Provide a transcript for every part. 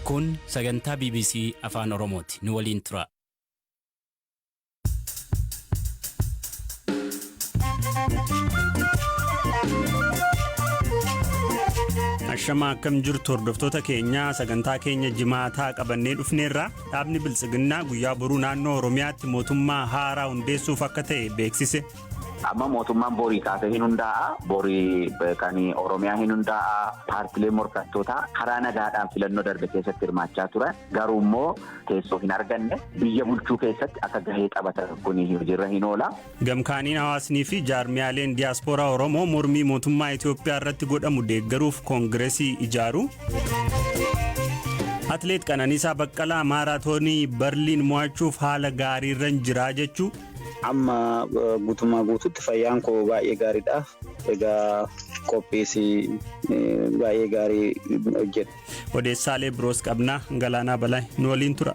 Kun sagantaa BBC Afaan Oromooti. Nu waliin tura. Ashamaa, akkam jirtu hordoftoota keenya? Sagantaa keenya jimaataa qabannee dhufneerra. Dhaabni Biltsiginnaa guyyaa boruu naannoo Oromiyaatti mootummaa haaraa hundeessuuf akka ta'e beeksise. Amma mootummaan borii kaasee hin hundaa'a. Borii kan Oromiyaa hin hundaa'a. Paartileen morkattootaa karaa nagaadhaan filannoo darbe keessatti hirmaachaa turan. Garuu immoo teessoo hin arganne. Biyya bulchuu keessatti akka gahee taphatan kun hojiirra hin oola. Gamkaaniin hawaasnii fi jaarmiyaaleen diyaaspooraa Oromoo mormii mootummaa Itoophiyaa irratti godhamu deeggaruuf koongiresii ijaaru. Atleet Qananiisaa Baqqalaa maaraatoonii Barliin mo'achuuf haala gaariirra jira jechuu. Amma guutummaa guututti fayyaan koo baay'ee gaariidha. Egaa qophiis baay'ee gaarii hojjedha. Odeessaalee biroos qabnaa. Galaanaa Balaa nu waliin tura.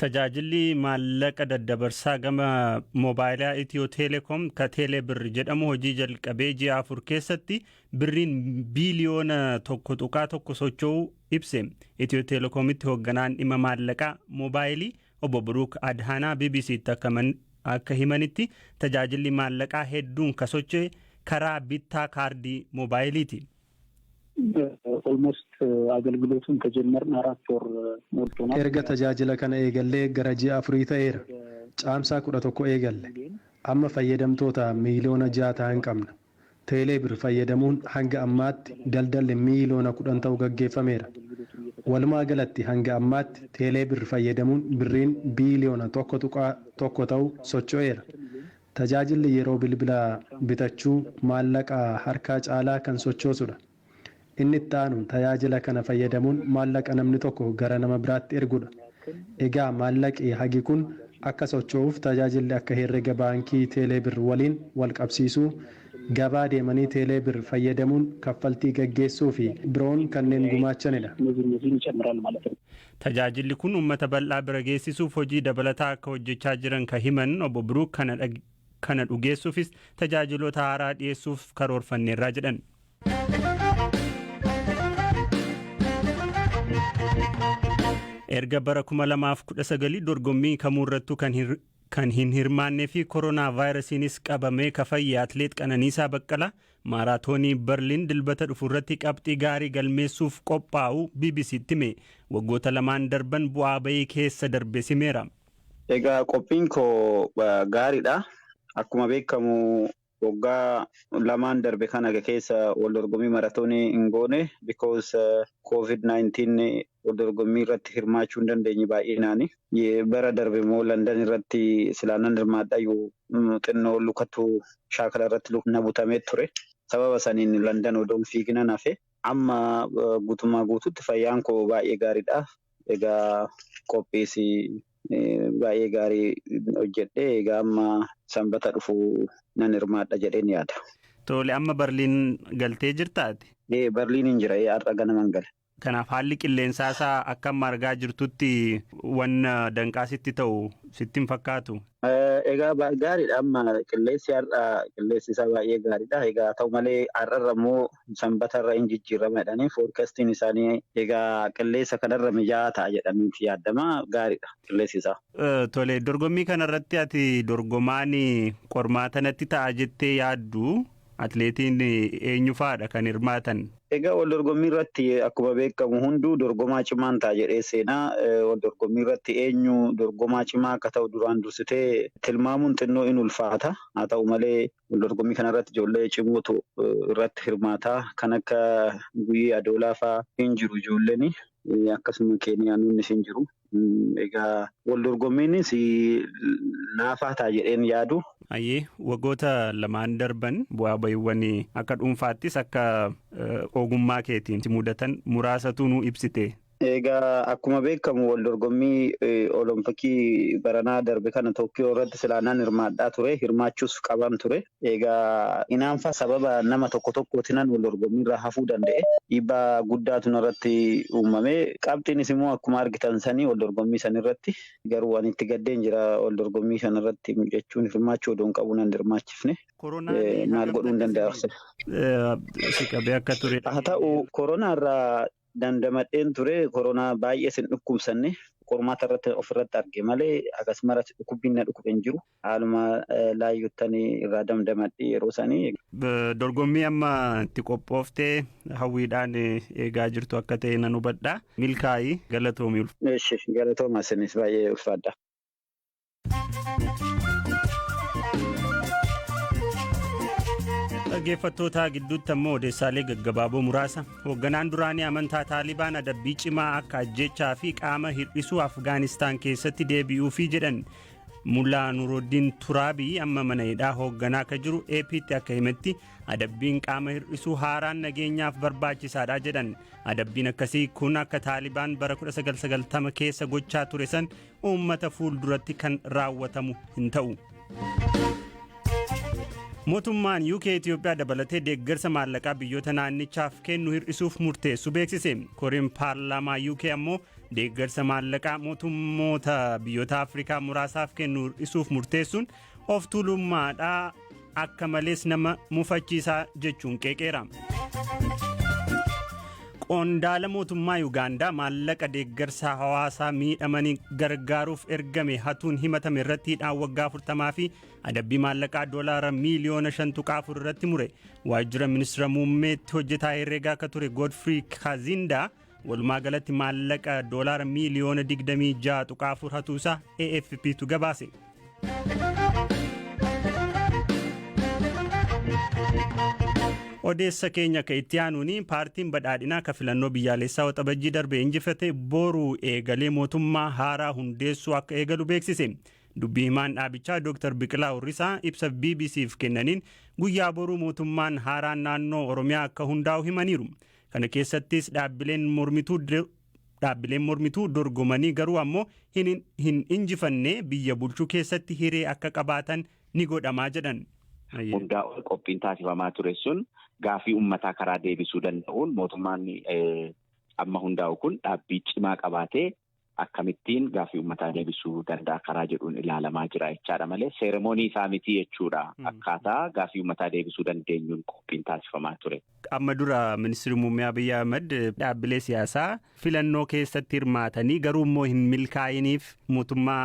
Tajaajilli maallaqa daddabarsaa gama moobaayilaa Itiyoo Teelekoom ka Teelee Birr jedhamu hojii jalqabee ji'a 4 keessatti birriin biiliyoona 1.1 socho'uu ibse. Itiyoo Teelekoomitti hoogganaan dhimma maallaqaa moobaayilii obbo Buruuk Adhaanaa BBCtti akka himanitti, tajaajilli maallaqaa hedduun ka socho'e karaa bittaa kaardii moobaayiliiti. Almost አገልግሎቱን ከጀመርን 4 ወር ሞልቶናል። Erga tajaajila kana eegallee gara ji'a 4 ta'eera. Caamsaa 11 eegalle. Amma fayyadamtoota miiliyoona 6 ta'an qabna. Teelee Bir fayyadamuun hanga ammaatti daldalli miiliyoona 10 ta'u gaggeeffameera. Walumaa galatti hanga ammaatti Teelee Bir fayyadamuun birriin biiliyoona 1.1 ta'u socho'eera. Tajaajilli yeroo bilbila bitachuu maallaqa harkaa caalaa kan sochoosudha. Inni itti aanu tajaajila kana fayyadamuun maallaqa namni tokko gara nama biraatti ergudha. Egaa maallaqi hagi kun akka socho'uuf tajaajilli akka herrega baankii Teeleebir waliin wal qabsiisuu, gabaa deemanii Teeleebir fayyadamuun kaffaltii gaggeessuu fi biroon kanneen gumaachanidha. እነዚህ እነዚህን ይጨምራል ማለት ነው። Tajaajilli kun uummata bal'aa bira geessisuuf hojii dabalataa akka hojjechaa jiran ka himan obbo Biruuk, kana dhugeessuufis tajaajiloota haaraa dhiyeessuuf karoorfanneerraa jedhan. Erga bara 2019 dorgommii kamuurrattuu kan hin hirmaannee fi koronaa vaayirasiinis qabamee kafayye atleet Qananiisaa Baqqalaa maaraatoonii Berliin Dilbata dhufu irratti qabxii gaarii galmeessuuf qophaa'u BBCtti hime. Waggoota lamaan darban bu'aa bayii keessa darbe simeera. Egaa qophiin koo gaariidha. Akkuma beekamu waggaa lamaan darbe kana keessa wal dorgommii maratoonii hin goone because COVID-19 wal dorgommii irratti hirmaachuu hin dandeenye baay'inaani. Bara darbe immoo London irratti silaanan hirmaadhayyuu xinnoo lukatu shaakala irratti na butamee ture. Sababa saniin London odoo hin fiiginan hafe. Amma guutummaa guututti fayyaan koo baay'ee gaariidha. Egaa qophiis baay'ee gaarii hojjedhe. Egaa amma Sanbata dhufu nan hirmaadha jedheen yaada. Tole, amma Barliin galtee jirtaati? Barliin hin jira, har'a ganaman gale. Kanaaf haalli qilleensaa isaa akka amma argaa jirtutti wanna danqaa sitti ta'u sitti hin fakkaatu? Egaa gaariidha, amma qilleensi har'a qilleensi isaa baay'ee gaariidha. Egaa ta'u malee har'arra immoo Sanbatarra hin jijjiirama jedhanii forecastiin isaanii, egaa qilleensa kanarra mijaa'aa ta'a jedhaniiti yaadama, gaariidha qilleensi isaa. Tole, dorgommii kanarratti ati dorgomaan qormaata natti ta'a jettee yaaddu atleetiin eenyu fa'aadha kan hirmaatan? Egaa wal dorgommii irratti akkuma beekamu hunduu dorgomaa cimaan ta'a jedhee seenaa. Wal dorgommii irratti eenyu dorgomaa cimaa akka ta'u duraan dursitee tilmaamuun xinnoo in ulfaata. Haa ta'u malee wal dorgommii kanarratti ijoollee cimootu irratti hirmaata. Kan akka Guyyee Adoolaa fa'aa hin jiru ijoolleen. Akkasuma Keeniyaanonnis hin jiru. Egaa wal dorgommiinis laafaa ta'a jedheen yaadu. Ayyee, waggoota lamaan darban bu'aa bahiiwwan akka dhuunfaattis akka ogummaa keetiin mudatan muraasatu nu ibsite. Egaa akkuma beekamu wal dorgommii Olompikii baranaa darbe kana Tookkiyoo irratti silaanaan hirmaadhaa ture. Hirmaachuus qaban ture. Egaa inaanfaa sababa nama tokko tokkootiinan wal dorgommii irraa hafuu danda'e. Dhiibbaa guddaatu irratti uumame. Qabxiinis immoo akkuma argitan sanii wal dorgommii sanirratti garuu waan itti gaddeen jira wal dorgommii sanarratti jechuun hirmaachuu odoon qabu nan hirmaachifne. Maal godhuu hin danda'a. Si qabee akka ture. Haa ta'u koronaa irraa dandamadheen ture. Koronaa baay'ee sin dhukkubsanne qormaata irratti ofirratti arge malee akkasumas dhukkubbiin na dhukkube hin jiru. Haaluma laayyoottanii irraa dandamadhe yeroo sanii. Dorgommii amma itti qophooftee hawwiidhaan eegaa jirtu akka ta'e nan hubadha. Milkaa'ii galatoomii. Galatooma isinis baay'ee ulfaadha. Dhaggeeffattoota gidduutti ammoo odeessaalee gaggabaaboo muraasa. Hoogganaan duraanii amantaa Taalibaan adabbii cimaa akka ajjechaa fi qaama hir'isuu Afgaanistaan keessatti deebi'uufi jedhan. Mullaa Nuruddin Turaabii amma mana hidhaa hoogganaa akka jiru AP'tti akka himetti adabbiin qaama hir'isuu haaraan nageenyaaf barbaachisaadha jedhan. Adabbiin akkasii kun akka Taalibaan bara 1990 keessa gochaa ture san uummata fuulduratti kan raawwatamu hin ta'u. Mootummaan UK Itoophiyaa dabalatee deeggarsa maallaqaa biyyoota naannichaaf kennu hir'isuuf murteessu beeksise. Koreen paarlaamaa UK ammoo deeggarsa maallaqaa mootummoota biyyoota Afrikaa muraasaaf kennu hir'isuuf murteessuun of tuulummaadhaa akka malees nama mufachiisaa jechuun qeeqeera. Qondaala mootummaa Yuugaandaa maallaqa deeggarsa hawaasaa miidhamanii gargaaruuf ergame hatuun himatame irratti hidhaan waggaa 40 fi adabbii maallaqaa doolaara miiliyoona 5.4 irratti mure. Waajjira ministeera muummeetti hojjetaa herreegaa akka ture Godfrey Kazindaa walumaa galatti maallaqa doolaara miiliyoona 26.4 hatuusaa AFPtu gabaase. Odeessa keenya ka itti aanuun paartiin badhaadhinaa ka filannoo biyyaalessaa waxabajjii darbe injifate boruu eegalee mootummaa haaraa hundeessuu akka eegalu beeksise. Dubbii himaan dhaabichaa Dr. Biqilaa Hurrisaa ibsa BBCf kennaniin guyyaa boruu mootummaan haaraan naannoo Oromiyaa akka hundaa'u himaniiru. Kana keessattis dhaabbileen mormituu dorgomanii garuu ammoo hin injifanne biyya bulchuu keessatti hiree akka qabaatan ni godhamaa jedhan. Hundaa ol qophiin taasifamaa ture sun gaafii uummataa karaa deebisuu danda'uun mootummaan amma hundaa'u kun dhaabbii cimaa qabaatee akkamittiin gaafii uummataa deebisuu danda'a karaa jedhuun ilaalamaa jira jechaadha malee seeremoonii isaa miti jechuudha. Akkaataa gaafii uummataa deebisuu dandeenyuun qophiin taasifamaa ture. Amma dura ministeerri muummee Abiyyi Ahmad dhaabbilee siyaasaa filannoo keessatti hirmaatanii garuu immoo hin milkaa'iniif mootummaa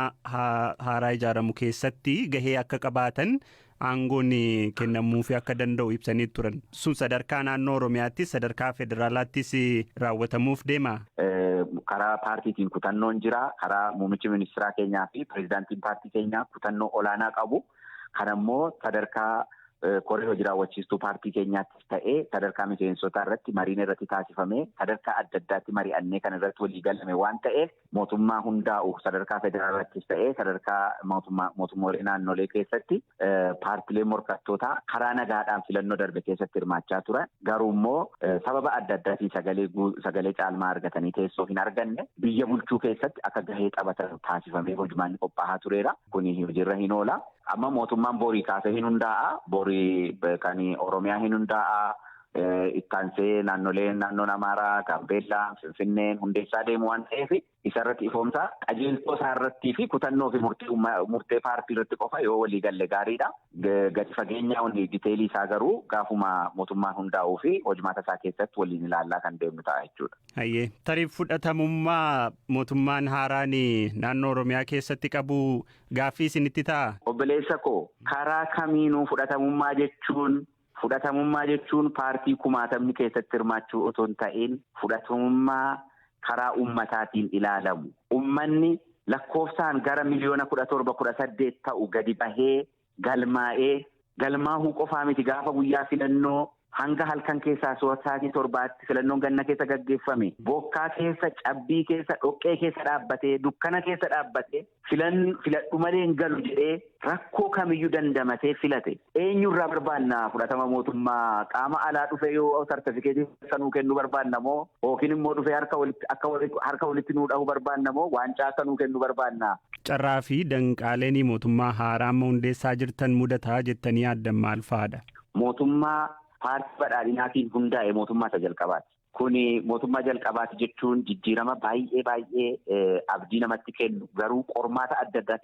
haaraa ijaaramu keessatti gahee akka qabaatan aangoon kennamuufi akka danda'u ibsanii turan. Sun sadarkaa naannoo Oromiyaattis sadarkaa federaalaattis raawwatamuuf deema. Karaa paartiitiin kutannoon jira. Karaa muummichi ministeeraa keenyaa fi pireezidaantiin paartii keenyaa kutannoo olaanaa qabu. Kanammoo sadarkaa koree hojii raawwachiistuu paartii keenyaattis ta'ee sadarkaa miseensotaa irratti mariin irratti taasifamee sadarkaa adda addaatti mari'annee kan irratti walii galame waan ta'eef mootummaa hundaa'u sadarkaa federaalaattis ta'ee sadarkaa mootummoolee naannolee keessatti paartilee morkattootaa karaa nagaadhaan filannoo darbe keessatti hirmaachaa turan. Garuu immoo sababa adda addaatiin sagalee caalmaa argatanii teessoo hin arganne biyya bulchuu keessatti akka gahee taphatan taasifamee hojimaanni qophaa'aa tureera. Kuni hojiirra hin oola. Amma mootummaan borii kaasee hin hundaa'a. Borii kan Oromiyaa hin hundaa'a. Ittaansee naannoleen naannoon Amaaraa, Gaambeellaa, Finfinneen hundeessaa deemu waan ta'eef isarratti ifoomsaa qajeeltoo isaarrattii fi kutannoo fi murtee paartii irratti qofa yoo walii galle gaariidha. Gadi fageenyaa diteelii isaa garuu gaafuma mootummaan hundaa'uu fi hojimaata isaa keessatti waliin ilaallaa kan deemnu ta'a jechuudha. Hayyee tarii fudhatamummaa mootummaan haaraan naannoo Oromiyaa keessatti qabu gaaffii isinitti ta'a? Obboleessa koo karaa kamiinuu fudhatamummaa jechuun paartii kumaatamni keessatti hirmaachuu otoo hin ta'in fudhatamummaa karaa uummataatiin ilaalamu. Uummanni lakkoofsaan gara miliyoona 17, 18 ta'u gadi bahee galmaa'ee galmaahuu qofaa miti gaafa guyyaa filannoo Hanga halkan keessaa sa'aatii 7tti filannoon ganna keessa gaggeeffame. Bokkaa keessa, cabbii keessa, dhoqqee keessa dhaabbatee, dukkana keessa dhaabbatee filadhu malee hin galu jedhee rakkoo kamiyyuu dandamatee filate. Eenyurraa barbaanna fudhatama mootummaa? Qaama alaa dhufee yoo sartifikeetii sanuu kennuu barbaanna moo, yookiin immoo dhufee harka walitti nuu dhahuu barbaanna moo, waancaa akka nuu kennuu barbaanna? Carraa fi danqaaleen mootummaa haaraa amma hundeessaa jirtan mudataa jettanii yaaddan maal fa'aadha? Mootummaa paartii badhaadhinaatiin hundaa'e mootummaa isa jalqabaati. Kuni mootummaa jalqabaati jechuun jijjiirama baay'ee baay'ee abdii namatti kennu, garuu qormaata adda addaa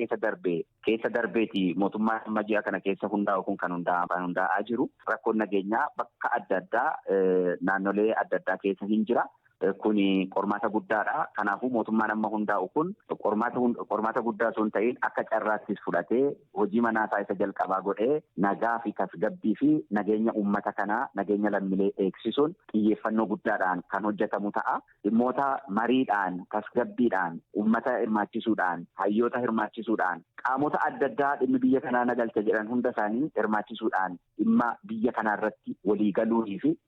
keessa darbeeti mootummaa amma ji'a kana keessa hundaa'u kun kan hundaa'aa jiru. Rakkoon nageenyaa bakka adda addaa, naannolee adda addaa keessa hin jira. Kuni qormaata guddaadha. Kanaafuu mootummaan amma hundaa'u kun qormaata guddaa osoo hin ta'in akka carraattis fudhatee hojii manaasaa isa jalqabaa godhee nagaa fi tasgabbii fi nageenya uummata kanaa, nageenya lammiilee eegsisuun xiyyeeffannoo guddaadhaan kan hojjetamu ta'a. Dhimmoota mariidhaan, tasgabbiidhaan, uummata hirmaachisuudhaan, hayyoota hirmaachisuudhaan, qaamota adda addaa dhimmi biyya kanaa nagalcha jedhan hunda isaanii hirmaachisuudhaan dhimma biyya kanaa irratti walii galuunii fi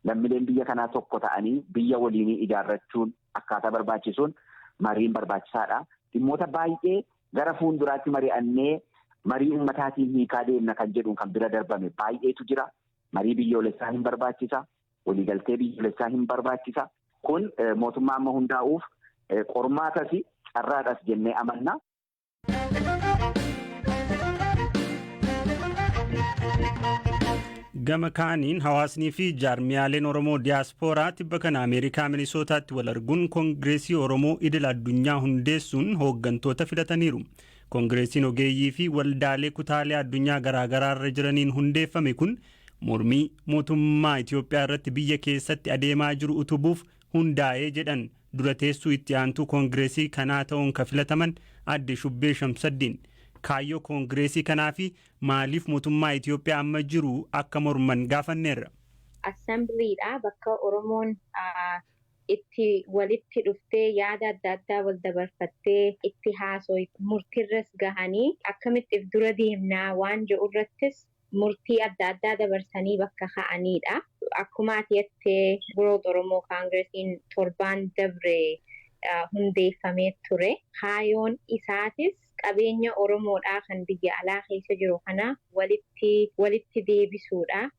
lammiileen biyya kanaa tokko ta'anii biyya waliinii ijaarrachuun akkaataa barbaachisuun mariin barbaachisaadha. Dhimmoota baay'ee gara fuulduraatti mari'annee marii uummataatiin hiikaa deemna kan jedhuun kan bira darbame baay'eetu jira. Marii biyyoolessaa hin barbaachisa. Waliigaltee biyyoolessaa hin barbaachisa. Kun mootummaa amma hundaa'uuf qormaatas carraadhas jennee amanna. Gama kaaniin hawaasnii fi jaarmiyaaleen Oromoo diyaaspooraa tibba kana Ameerikaa Minisootaatti wal arguun Koongireesii Oromoo idil addunyaa hundeessuun hooggantoota filataniiru. Koongireesiin ogeeyyii fi waldaalee kutaalee addunyaa garaagaraa irra jiraniin hundeeffame kun mormii mootummaa Itoophiyaa irratti biyya keessatti adeemaa jiru utubuuf hundaa'ee jedhan dura teessuu itti aantuu koongireesii kanaa ta'uun ka filataman adde Shubbee Shamsaddiin. Kaayyoo koongireesii kanaa fi maaliif mootummaa Itoophiyaa amma jiru akka morman gaafanneerra. Assemblyidha, bakka Oromoon itti walitti dhuftee yaada adda addaa wal dabarfattee itti haasoo murtiirras gahanii akkamitti if dura deemnaa waan jedhu irrattis murtii adda addaa dabarsanii bakka ka'anidha. Akkuma ati jettee, World Oromoo Congressiin torbaan dabre hundeeffamee ture. Kaayoon isaatis qabeenya Oromoodhaa kan biyya alaa keessa jiru kana walitti deebisuudha.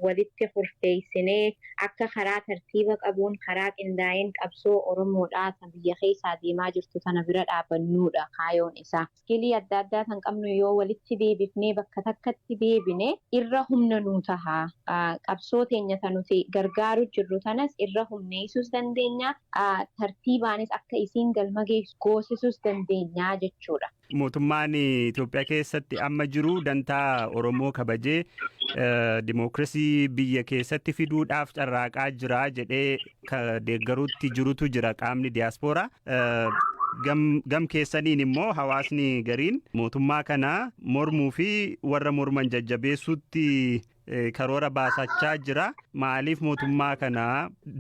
Walitti hurfeessinee akka karaa tartiiba qabuun, karaa qindaa'een qabsoo Oromoodhaa kan biyya keessaa deemaa jirtu tana bira dhaabannuudha kaayoon isaa. Skillii adda addaa kan qabnu yoo walitti deebifnee bakka takkatti deebine irra humna nuu taha. Qabsoo teenya kan nuti gargaaru jirru tanas irra humneessuus dandeenya. Tartiibaanis akka isiin galma geessisuus dandeenya jechuudha. Mootummaan Itoophiyaa keessatti amma jiru dantaa Oromoo kabajee dimookiraasii biyya keessatti fiduudhaaf carraaqaa jira jedhee deeggaruutti jirutu jira qaamni diyaaspooraa. Gam keessaniin immoo hawaasni gariin mootummaa kana mormuu fi warra morman jajjabeessuutti karoora baasachaa jira. Maaliif mootummaa kana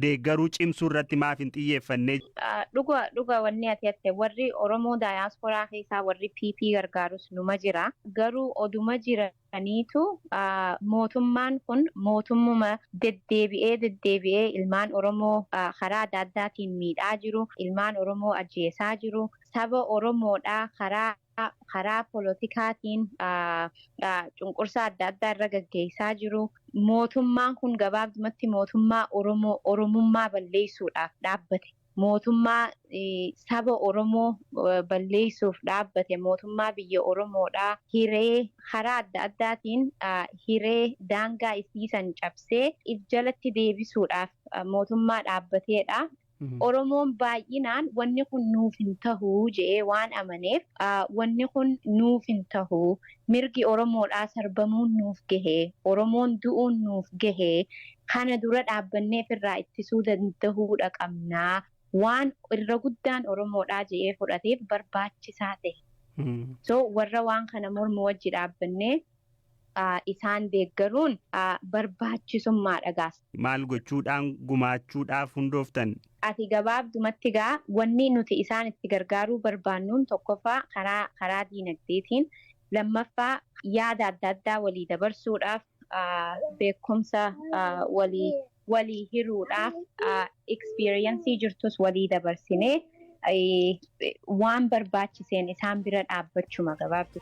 deeggaruu cimsuu irratti maaf hin xiyyeeffanne? Dhuga dhuga, wanni ati jette, warri Oromoo daayasporaa keessaa warri PP gargaarus numa jira. Garuu oduma jiraniitu mootummaan kun mootummuma deddeebi'ee deddeebi'ee ilmaan Oromoo karaa adda addaatiin miidhaa jiru, ilmaan Oromoo ajjeesaa jiru, saba Oromoodhaa karaa polotikaatiin cunqursaa adda addaa irra gaggeessaa jiru. Mootummaan kun gabaabumatti mootummaa Oromoo Oromummaa balleessuudhaaf dhaabbate. Mootummaa saba Oromoo balleessuuf dhaabbate, mootummaa biyya Oromoodhaa hiree karaa adda addaatiin hiree daangaa isiisan cabsee if jalatti deebisuudhaaf mootummaa dhaabbateedha. Oromoon baay'inaan wanni kun nuuf hin tahuu jedhee waan amaneef, wanni kun nuuf hin tahuu, mirgi Oromoodhaa sarbamuun nuuf gahee, Oromoon du'uun nuuf gahee, kana dura dhaabbannee ofirraa ittisuu dandahuudha qabnaa, waan irra guddaan Oromoodhaa jedhee fudhateef barbaachisaa ta'e. So warra waan kana mormu wajji dhaabbannee isaan deeggaruun barbaachisummaadha gaas. Maal gochuudhaan gumaachuudhaaf hundooftan? Ati gabaabdumatti gaa wanni nuti isaan itti gargaaruu barbaannuun, tokkoffaa karaa diinagdeetiin, lammaffaa yaada adda addaa walii dabarsuudhaaf. Beekumsa walii hiruudhaaf, experience jirtus walii dabarsinee, waan barbaachiseen isaan bira dhaabbachuma gabaabdu.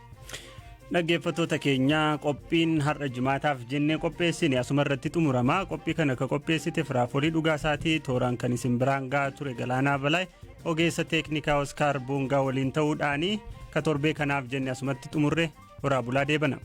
Dhaggeeffattoota keenya, qophiin har'a jimaataaf jennee qopheessine asuma irratti xumurama. Qophii kana akka qopheessite Firaafolii Dhugaasaatii, tooraan kan isin biraan gahaa ture Galaanaa Balaay, ogeessa teeknikaa Oskaar Boongaa waliin ta'uudhaani ka torbee kanaaf jenne asumatti xumurre. Horaa bulaa, deebana.